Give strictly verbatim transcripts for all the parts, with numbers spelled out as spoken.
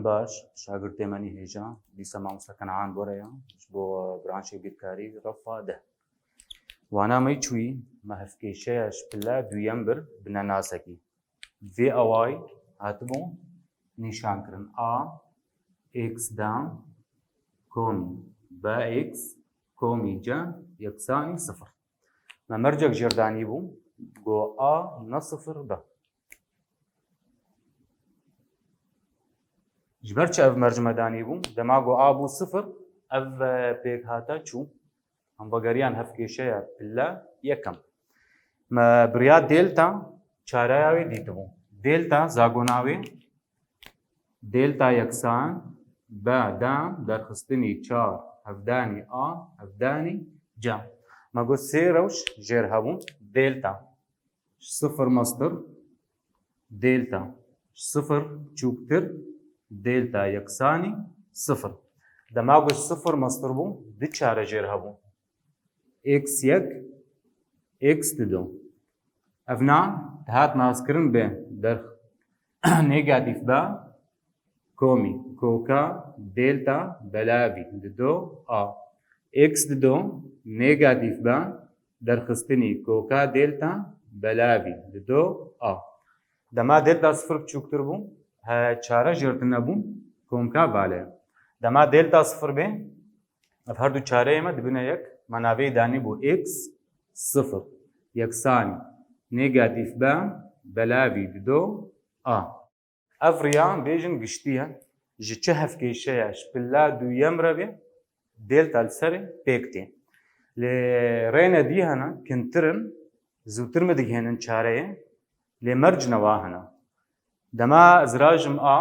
Baş, şagirtê me nî hêja, dîsa mamoste Kenan Boreya, ji bo branşê bîrkarî refa deh. Wana me çûyî, me hevkêşeya ji pile duyem bir bi nenasekî. Vê awayî hatibû nîşan kirin. A, x da, komî, b x, komî c, yeksanî sifir. Me mercek jêr danî bû, go a ne sifir be. Ji ber çi ev merc me danî bû? Dema go a bû sifir, ev, e, pêkhate çû. Em vegeriyan hevkêşeya pile yekem. Me bi riya delta çareya wê dîtibû. Delta zagona wê, delta yeksan b da derxistinî çar hevdanî a hevdanî c. Me got sê rewş jêr hebûn. Delta ji sifir mestir, delta ji sifir çûktir, delta yeksanî sifir. Dema ku ji sifir mestir bû, du çare jêr hebû. X yek, x dido. Evna dihat naskirin bi derx negatîf be, komî, koka, delta, belavî, dido, a. X dido, negatîf be, derxistinî, koka, delta, belavî, dido, a. Dema delta sifir biçûktir bû, he, çare jêr tune bûn, komka vale. Dema delta sifir bê, ev her du çareyê me dibine yek, me navê danî bû x sifir, yeksanî, negatîf be, belavî, dido, a. Ev riya bêjin giştî ye. Ji çi hevkêşeya ji pila duyem re bê, delta li serê pêk tê. Lê rêne dî hene, kintir in, zûtir me digihênin çareyê, lê merc newa hene. Dema ez rajim a,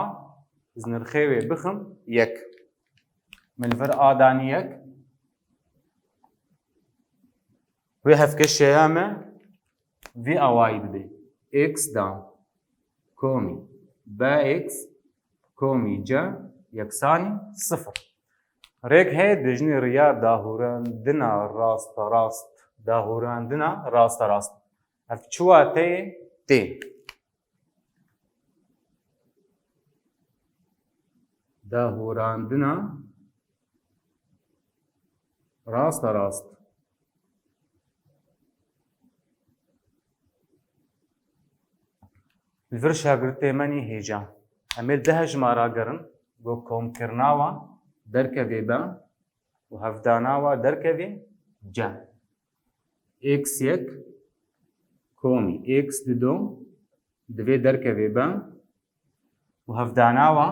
ez nirxê wê bixim yek. Min li vir a danî yek. Wê hevkêşeya me vî awayî bidê. X da komî b x komî c yeksanî sifir. Rêk heye dijnî riya dahûrandina rasterast, dahûrandina rasterast. Ev çi wateyê tê? Dahûrandina rasterast. Li vir şagirtê me nî hêja. Em ê li du hejmara gerin, go komkirina wa derkevê b û hevdana wa derkevê c. X yek komî x dido divê derkevê b û hevdana wa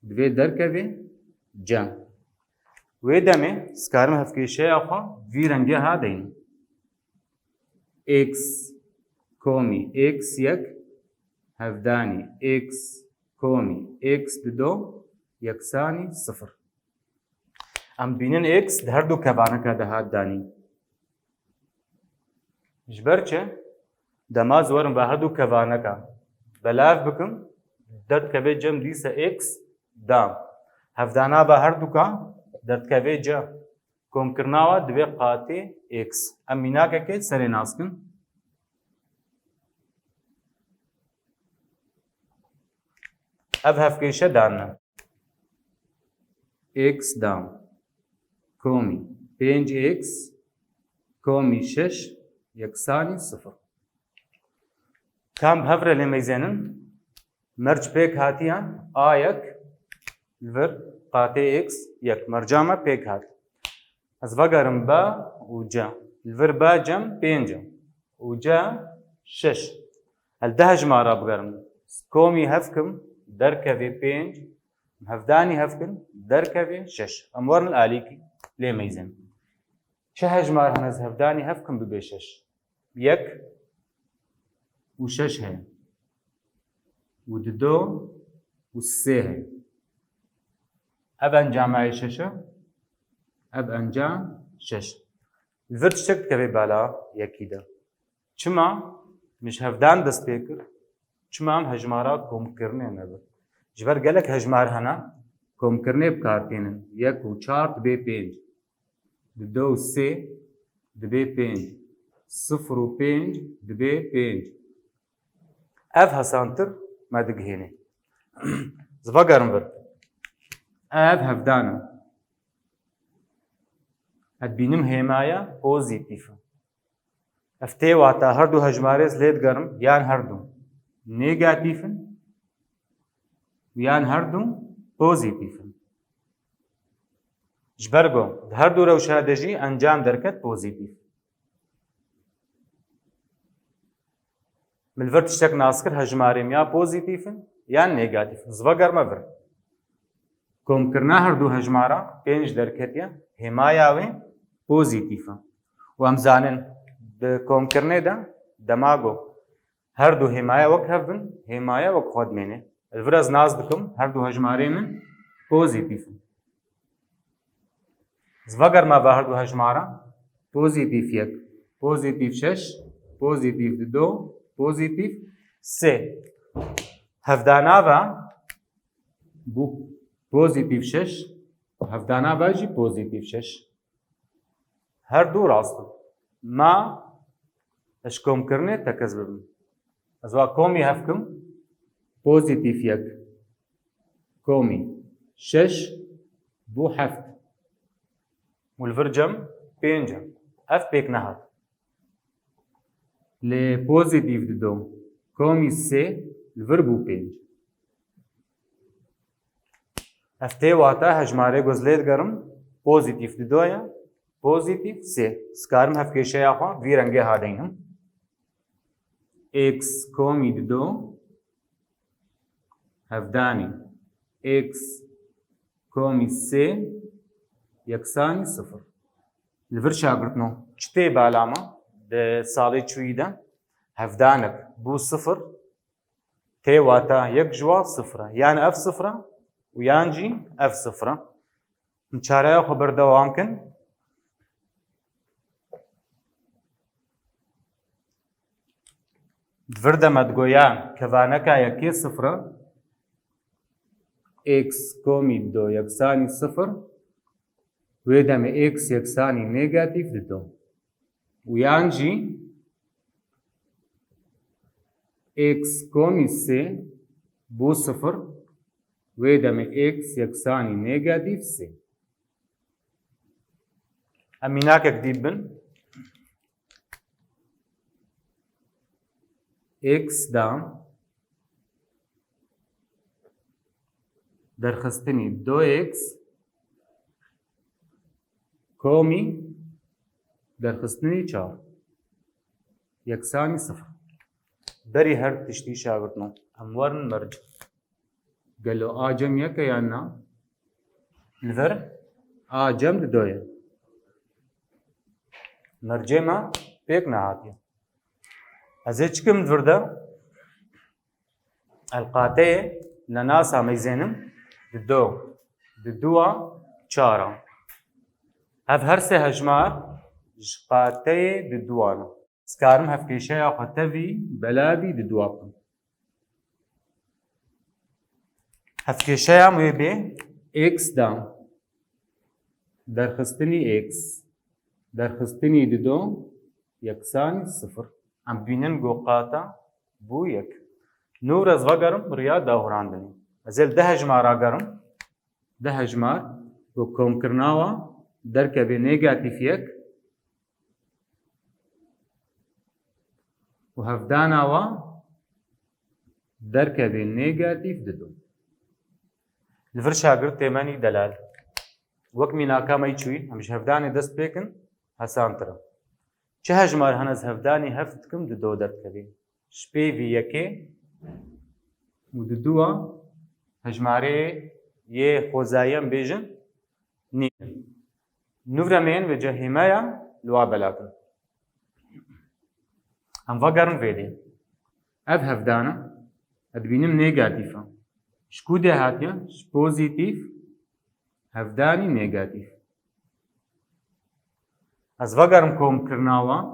divê derkevê c. Wê demê ez karim hevkêşeya xwe vî rengê ha deynim. X komî x yek hevdanî x komî x dido yeksanî sifir. Em bînin x di her du kevanika de hat danîn. Ji ber çi? Dema ez werim ve her du kevaneka belav bikim, derdikeve cem dîse x da. Hevdana ve her duka derdikeve c. Komkirina we divê qatê x. Em mînakekê serê nas kin. Ev hevkêşe danine. X da komî pênc x komî şeş yeksanî sifir. Ka em bi hev re lê meyzênin, merc pêk hatiye a yek li vir qatê x yek. Merca me pêk hat. Ez vegerim b û c. Li vir b cem pênc e û c şeş. Ez li du hejmara bigerim. Komî hev kim derkevê pênc, hevdanî hev kim derkevê şeş. Em werin alîkî lê meyzên. Çi hejmar hene ez hevdanî hev kim bibê şeş? Yek û şeş heye. Û dido û sê heye. Ev encama yê şeş e. Ev encam şeş. Li vir tiştek dikeve bala yekî de. Çima min ji hevdan dest pê kir? Çima em hejmara komkirinê nebir? Ji ber gelek hejmar hene, komkirinê bi kar tînin. Yek û çar dibê pênc. Dido û sê dibê pênc. Sifir û pênc dibê pênc. Ev hesantir me digihêne. Ez vegerim vir. Ev hevdan e. Ez dibînim hêmaya pozîtîf e. Ev tê wata her du hejmarê ez lê digerim, yan her du negatîf in û yan her du pozîtîf in. Ji ber ku di her du rewşa de jî encam derket pozîtîf. Min li vir tiştek nas kir, hejmarê min ya pozîtîf in yan negatîf in. Ez vegerime vir. Komkirina her du hejmara pênc derketiye, hêmaya wê pozîtîf e. Û em zanin di komkirinê de dema ku her du hêmaya wek hev bin, hêmaya wek xwe dimêne. Li vir ez nas dikim, her du hejmarê min pozîtîf in. Ez vegerime va her du hejmara, pozîtîf yek, pozîtîf şeş, pozîtîf du, pozîtîf sê. Hevdana va bû pozîtîf şeş, hevdana va jî pozîtîf şeş. Her du rast in. Ma ez ji komkirinê tekez bibim. Ez wa komî hev kim, pozîtîf yek, komî şeş bû heft. Û li vir cem pênc e. Ev pêk nehat. Lê pozîtîf du, komî sê li vir bû pênc. Ev tê wata hejmarê ku ez lê digerim, pozîtîf du ye, pozîtîf sê. Ez karim hevkêşeya xwe vî rengê hadeynim. X komî du, hevdanî x komî sê yeksanî sifir. Li vir şagirtno çi tê bala me di salê çûyî de? Hevdanek bû sifir, tê wata yek ji wan sifir e. Yan ev sifir e û yan jî ev sifir e. Em çareya xwe berdewam kin. Di vir de me digot yan kevaneka yekê sifir e, x komî du yeksanî sifir, wê demê x yeksanî negatîf du. Û yan jî x komî sê bû sifir, wê demê x yeksanî negatîf sê. Em mînakek dî bin. X da derxistinî du x komî derxistinî çar yeksanî sifir. Berî her tiştî şagirtno, em werin merc. Gelo a cem yek e yan na? Li vir a cem du ye. Mercê me pêk nehatiye. Ez ê çi kim li vir de? El qateyê nenasa meyzênim du, du a çar a. Ev her sê hejmar ji qateyê du a ne. Ez karim hevkêşeya xwe tevî belavî du bikim. Hevkêşeya wê bê x da derxistinî x, derxistinî du yeksanî sifir. Em bînin ku qata bû yek. Nû ez vegerim riya dahurandinê. Ez ê li du hejmara gerim. Du hejmar ku komkirina wan derkevê negatîf yek û hevdana wan derkevê negatîf du. Li vir şagirt têmenî delal. Wek mînaka me yî çûyî, em ji hevdanê dest pê kin, hesantir e. Çi hejmar hene ez hevdanî heft dikim du derkevê? Ji pêvî yekê û du a hejmarê yê xwezayî em bêjin nîne. Nû re em ên vêca hêmaya li wa bela kin. Em vegerin vêdê. Ev hevdan e, ez dibînim negatîf e. Ji ku dê hatiye? Ji pozîtîf hevdanî negatîf. Ez vegerim komkirina wan.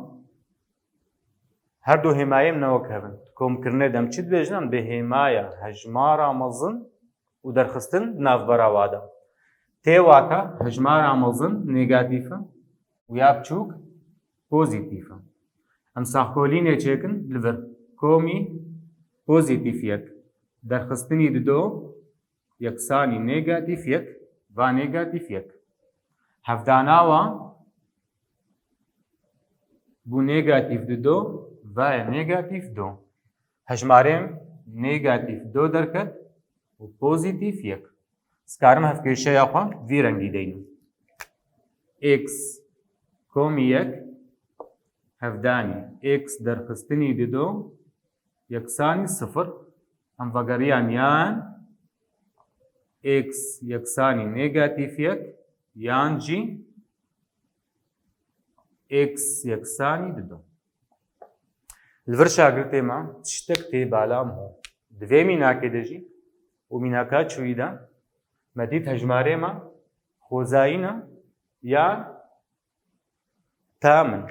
Her du hêmayê min ne wek hev in. Di komkirinê de em çi dibêjin? Em bi hêmaya hejmara mezin û derxistin di navbera wa de. Tê wata hejmara mezin negatîf e û ya biçûk pozîtîf e. Em saxkolînê çêkin li vir. Komî pozîtîf yek, Derxistinî dido yeksanî negatîf yek va negatîf yek. Hevdana wan bû negatîf dido va ye negatîf do. Hejmarê min negatîf do derket û pozîtîf yek. Ez karim hevkêşeya xwe vî rengî deynim. X komî yek hevdanî x derxistinî dido yeksanî sifir. Em vegeriyan yan x yeksanî negatîf yek yan jî x yeksanî dido. Li vir şagirtê me tiştek tê bala min. Di vê mînakê de jî û mînaka çûyî de me dît hejmarê me xwezayî ne ya tam in.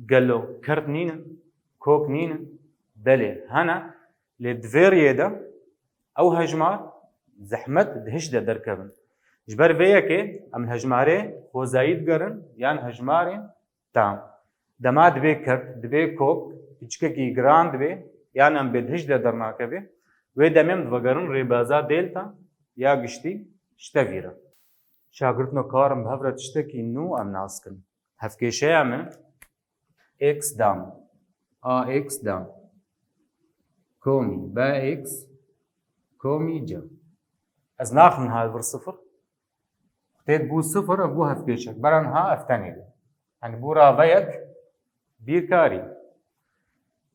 Gelo kert nînin, kok nînin? Belê hene, lê di vê riyê de ew hejmar zehmet di hiş de derkevin. Ji ber vê yekê em hejmarê xwezayî digerin yan hejmarên tam. Dema dibê kert, dibê kok, piçkekî giran dibê, yan em bêdhij de dernakeve, wê demê em divegerin rêbaza delta ya giştî ji tevî re. Şagirtno karin bi hev re tiştekî nû em nas kin. Hevkêşeya min x dam, a x dam, komî b x, komî c. Ez naxim niha li vir sifir. Têt bû sifir, ev bû hevkêşek. Bera niha ev tenê bû. Yanî bû rave yek bîrkarî.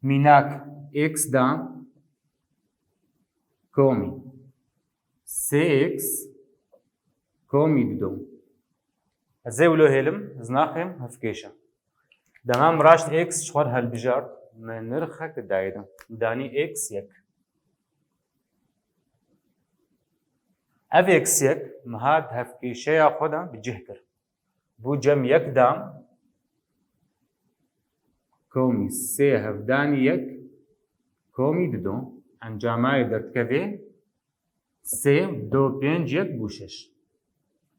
Mînak x da komî sê x komî dido. Ez ê wilo hêlim, ez naxêm hevkêşe. Dema min raşt x ji xwe re helbijart, min nirxek dayê de. Min danî x yek. Ev x yek min hat hevkêşeya xwe de bi cih kir. Bû cem yek dam komî sê hevdanî yek komî dido. Encama yê derdikevê sê do pênc yek bû şeş.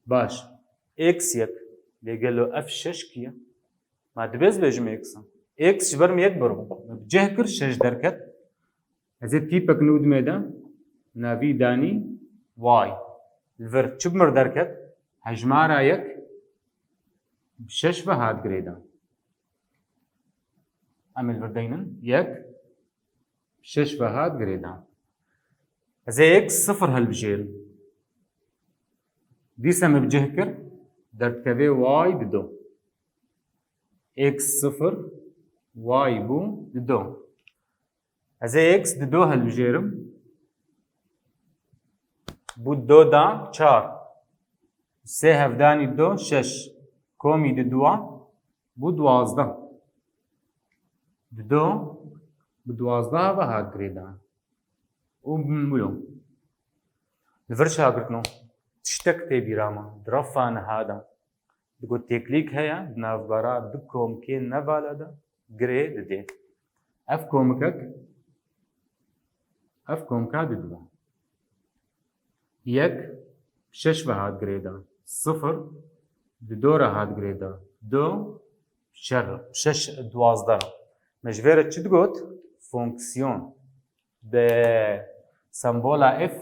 Baş. X yek. Lê gelo ev şeş kî ye? Ma dibê ez bêjim x e. X ji ber min yek bir bû. Min bi cih kir şeş derket. Ez ê tîpek nû dimê de navî danî y. Li vir çi bi mir derket? Hejmara yek bi şeş ve hat girêdan. Em ê li vir deynin. Yek şeş ve hat girêdan. Ez ê x sifir hilbijêrim. Dîsa min bi cih kir, derdikevê y dido. X sifir, y bû dido. Ez ê x dido hilbijêrim. Bû dido da çar. Sê hevdanî dido şeş. Komî diduwa bû duwazdeh. Dido bi duwazdeha ve hat girêdan. Û wilo. Li vir şagirtno tiştek tê bîra me. Di refa niha de digot têklîk heye, di navbera du komikê nevala de girê didê. Ev komikek, ev komika didibe. Yek şeş ve hat girêda. Sifir dido re hat girêda. Do şer, şeş duwazdeh re. Me ji vê re çi digot? Fonksiyon. Bi sembola f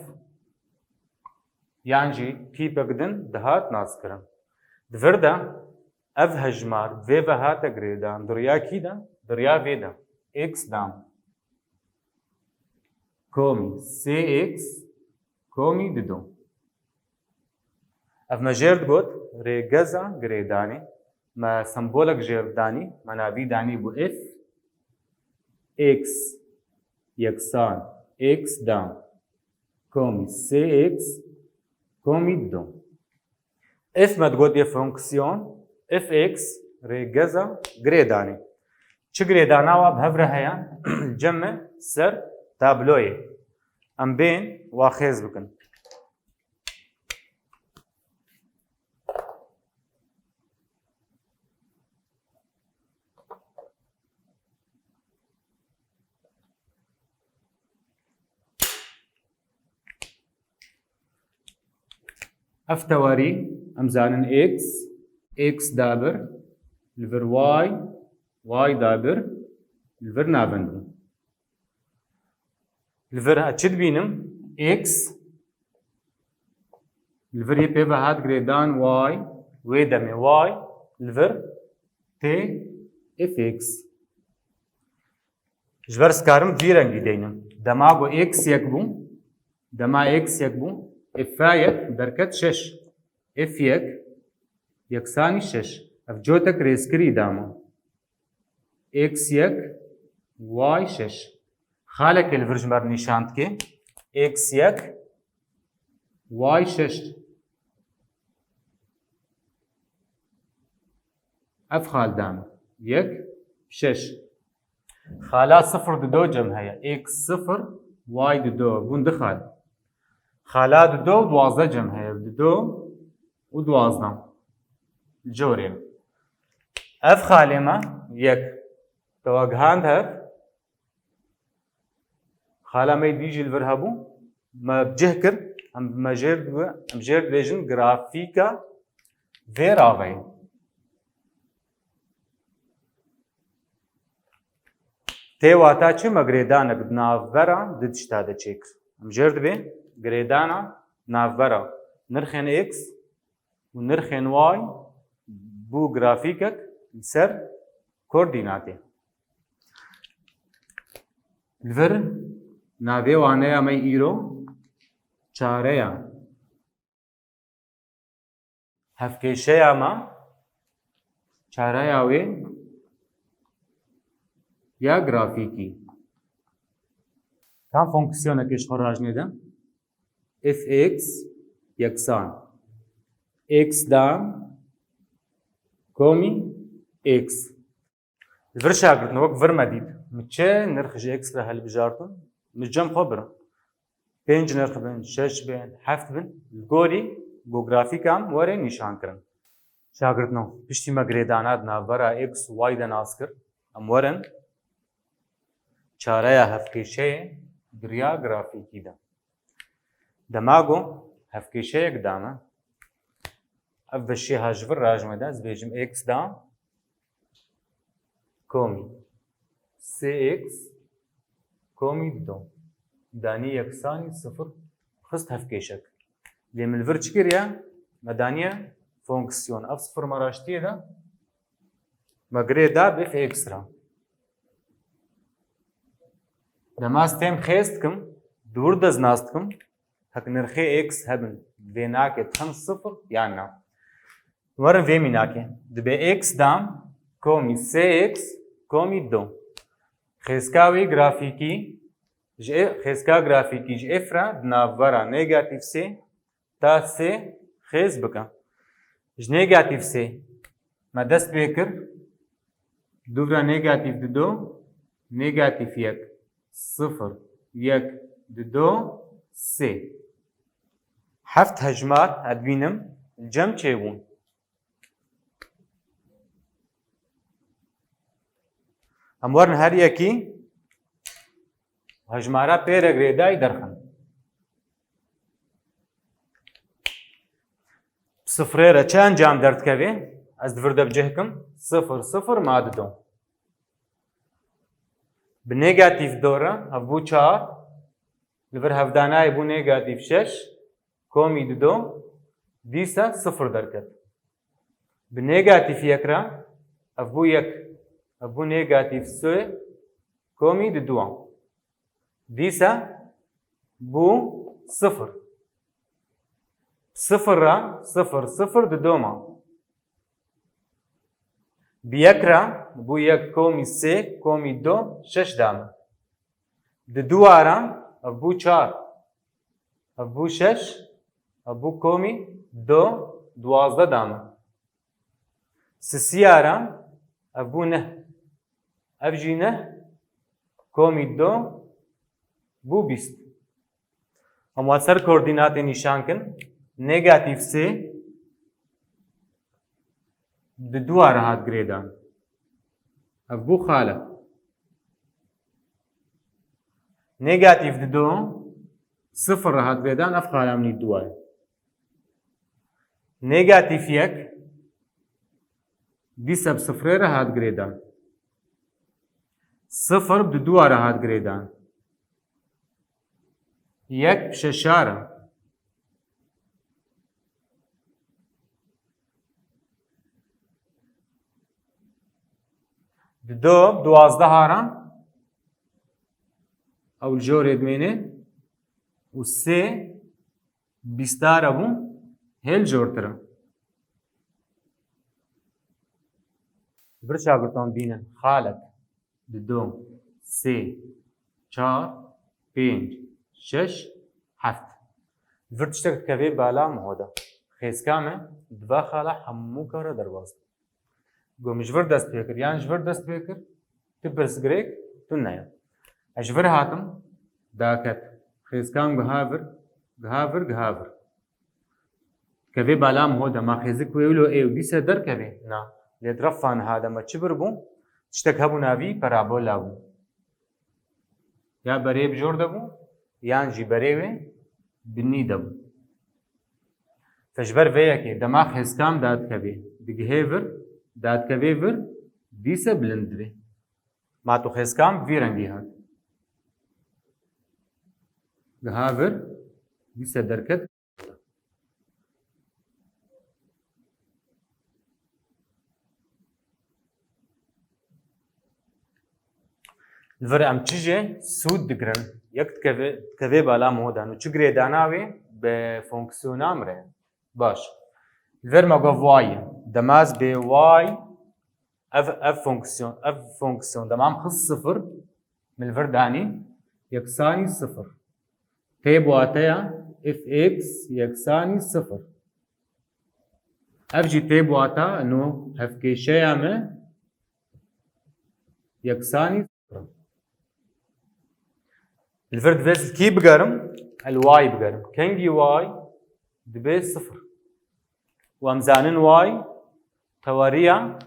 yan jî tîpek din dihat naskirin. Di vir de ev hejmar vê ve hate girêdan, di riya kî de? Di riya vê de. X dam komî sê x komî dido. Ev me jêr digot rêgeza girêdanê. Me sembolek jêr danî, me navî danî bû f x yeksan x dam komî sê x komî dido. F me digot yê fonksiyon, f x rêgeza girêdanê. Çi girêdana wa bi hev re heye? Cem me ser tabloyê. Em bên wa xêz bikin. Ev tewarî em zanin x, x dabir li vir y, y dabir li vir navend bû. Li vir ez çi dibînim? X. Li vir yê pê ve hat girêdan y. Wê demê y li vir tê f x. Ji ber ez karim vî rengî deynim. Dema ku x yek bû, dema x yek bû, f yek derket şeş. F yek yeksanî şeş. Ev cotek rêzkirî dama. X yek, y şeş. Xalekê li vir ji me re nîşan dike. X yek, y şeş. Ev xal dame. Yek, şeş. Xala sifir dido cem heye. X sifir, y dido. Bûn du xal. Xala dido û duwazdeh cem heye. Dido û duwazdeh. Corê. Ev xalê me yek. Te wa gihand hev. Xala me yê dî jî li vir hebû. Me bi cih kir. Em, me jêr dibe-, em jêr dibêjin grafîka vê raveyê. Tê wata çi? Me girêdanek di navbera du tişta de çêkir. Em jêr dibê girêdana navbera nirxên x û nirxên y bo grafîkek li ser koordînatê. Li vir navê waneya me îro çareya hevkêşeya me, çareya wê ya grafîkî. Tam fonksiyonekê ji xwe rajnê de. F x yeksan x dan komî x. Li vir şagirtin wek vir me dît. Min çi nirx ji x re hilbijartin? Min cem xwe birin. Pênc nirx bin, şeş bin, heft bin, li gorî ku grafîkan were nîşan kirin. Şagirtno, piştî me girêdana di navbera x û y de nas kir, em werin çareya hevkêşeyê di riya grafîkî de. Dema ku hevkêşeyek dame, ev beşê ha ji vir rajme de, ez bêjim x da komî sê x komî dido. Danî yeksanî sifir, xist hevkêşek. Lê min li vir çi kiriye? Me daniye fonksiyon. Ev sifir me raştiyê de, me girê da bi f x re. Dema ez têm xêz dikim, di wir de ez nas dikim, hek nirxê x hebin, vê nake dixin sifir yan na. Werin vê mînakê. Dibe x da komî sê x komî du. Xêzka wî grafîkî, ji ê-, xêzka grafîkî ji f re di navbera negatîf sê ta sê xêz bike. Ji negatîf sê me dest pê kir, dûvra negatîf dido, negatîf yek, sifir, yek, dido, sê. Heft hejmar ez dibînim cem çêbûn. Em werin her yekî hejmara pê re girêdayî derxin. Sifrê re çi encam derdikeve? Ez di vir de bi cih kim. Sifir, sifir, ma dido. Bi negatîf do re, ev bû çar. Li vir hevdanayê bû negatîf şeş. Komî dido. Dîsa sifir derket. Bi negatîf yek re, ev bû yek. Ev bû negatîf sê. Komî diduwa. Dîsa bû sifir. Sifir re sifir, sifir dido ma. Bi yek re bû yek komî sê, komî do, şeş dame. Diduwa re ev bû çar. Ev bû şeş, ev bû komî do, duwazdeh dame. Sisiya re ev bû neh. Ev jî neh, komî do bû bîst. Em wa ser koordînatê nîşan kin. Negatîf sê di duwa re hat girêdan. Ev bû xale. Negatîf dido sifir re hat girêdan, ev xala min î duwa ye. Negatîf yek dîsa bi sifrê re hat girêdan. Sifir bi duwa re hat girêdan. Yek bi şeşar e. Dido bi duwazdehar e. Ew li jorê dimêne. Û sê bîstar e bû. Hê li jortir e. Li vir şagirtan bînin. Xalek. Dido, sê, çar, pênc, şeş, heft. Li vir tiştek dikeve bala miho de. Xêzka me di va xala hemû kara derbas. Go min ji vir dest pê kir, yan ji vir dest pê kir, tu pirsgirêk tune ye. Ez ji vir hatim, daket. Xêzka min giha vir, giha vir, giha vir. Kevê bala miho de ma xêzik wê wilo ê û dîse derkevê? Na. Lê di refa niha de me çi bir bû? Tiştek hebû navî parabola bû. Ya berê bi jor de bû, yan jî berê wê binî de bû. Fe ji ber vê yekê dema xêzka min dadikevê, digihê vir, dadikevê vir, dîse bilind dibê. Ma tu xêzka min bi vî rengî hat. Giha vir, dîse derket. Li vir em çi jê sûd digirin? Yek dikeve, dikevê bala miho de û çi girêdana wê bi fonksiyona min re? Baş. Li vir me got y. Dema ez bê y, ev, ev fonksiyon, ev fonksiyon dema min xist sifir, min li vir danî yeksanî sifir. Tê bi wateya f x yeksanî sifir. Ev jî tê bi wata ino hevkêşeya me yeksanî sifir. Li vir divê ez li kî bigerim? Ez li y bigerim. Kengî y dibe sifir? Û em zanin y tewariya,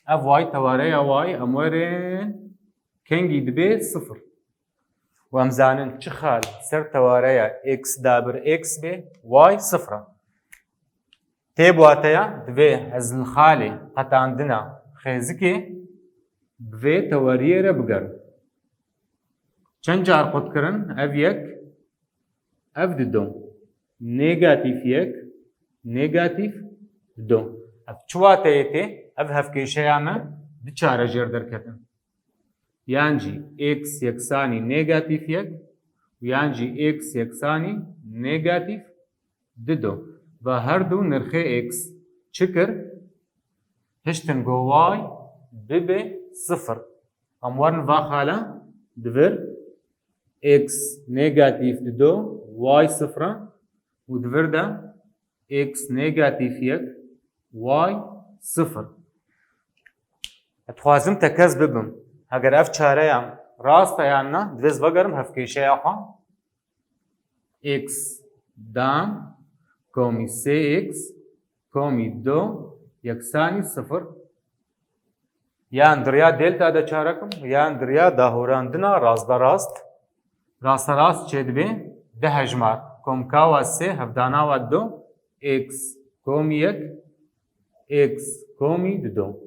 ev y tewareya y, em werin kengî dibe sifir. Û em zanin çi xal ser tewareya x dabir x bê, y sifir e. Tê bi wateya divê ez li xalê qetandina xêzikê bi vê tewariyê re bigerim. Çend car qut kirin? Ev yek, ev dido. Negatîf yek, negatîf dido. Ev çi wateyê tê? Ev hevkêşeya me du car e jêr derketin. Yan jî x yeksanî negatîf yek û yan jî x yeksanî negatîf dido. Va her du nirxê x çi kir? Hiştin go y bibe sifir. Em werin va xala, di vir x negatîf dido, y sifir e û di vir de x negatîf yek, y sifir. Ez dixwazim tekez bibim. Heger ev çareya rast e yan na, divê ez vegerim hevkêşeya xwe. X dan komî sê x komî du yeksanî sifir. Yan di riya delta de çarekim, yan di riya dahurandina rasterast. Rasterast çêdibe du hejmar. Komka wa sê, hevdana wa du, x komî yek, x komî dido.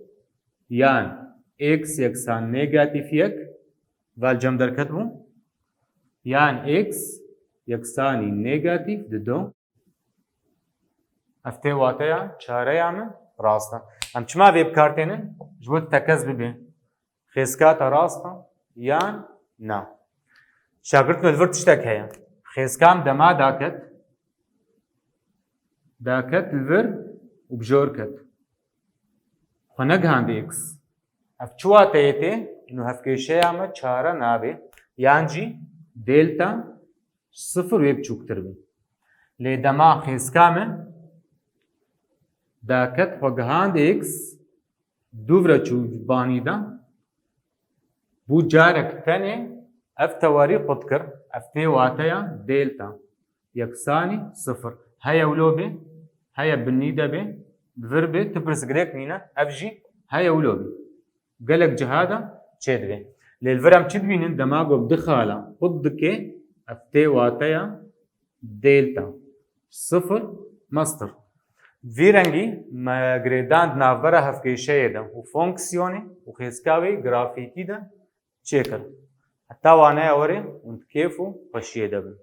Yan x yeksan negatîf yek, vel cem derket bû. Yan x yeksanî negatîf dido. Ev tê wateya çareya min rast e. Em çima vê bi kar tênin? Ji bo tekez bibe. Xêzka te rast e yan na? Şagirt me li vir tiştek heye. Xêzka min dema daket, daket li vir û bi jor ket. Xwe negihandî x. Ev çi wateyê tê? Ino hevkêşeya me çare nabe. Yan jî delta sifir wê biçûktir be. Lê dema xêzka me daket xwe gihand x, dûv re çû banî de, bû carek tenê ev tewarî qut kir, ev tê wateya delta yeksanî sifir. Heye wilo bê, heye binî de bê, bi vir bê, tu pirsgirêk nîne, ev jî heye wilo bê. Gelek ciha de çêdibe. Lê li vir em çi dibînin? Dema ku bi du xala qut dike, ev tê wateya delta sifir mestir. Vî rengî me girêdan di navbera hevkêşeyê de û fonksiyonê û xêzka wê grafîkî de çêkir. Heta waneya werê hûn di kêf û xweşiyê de bin.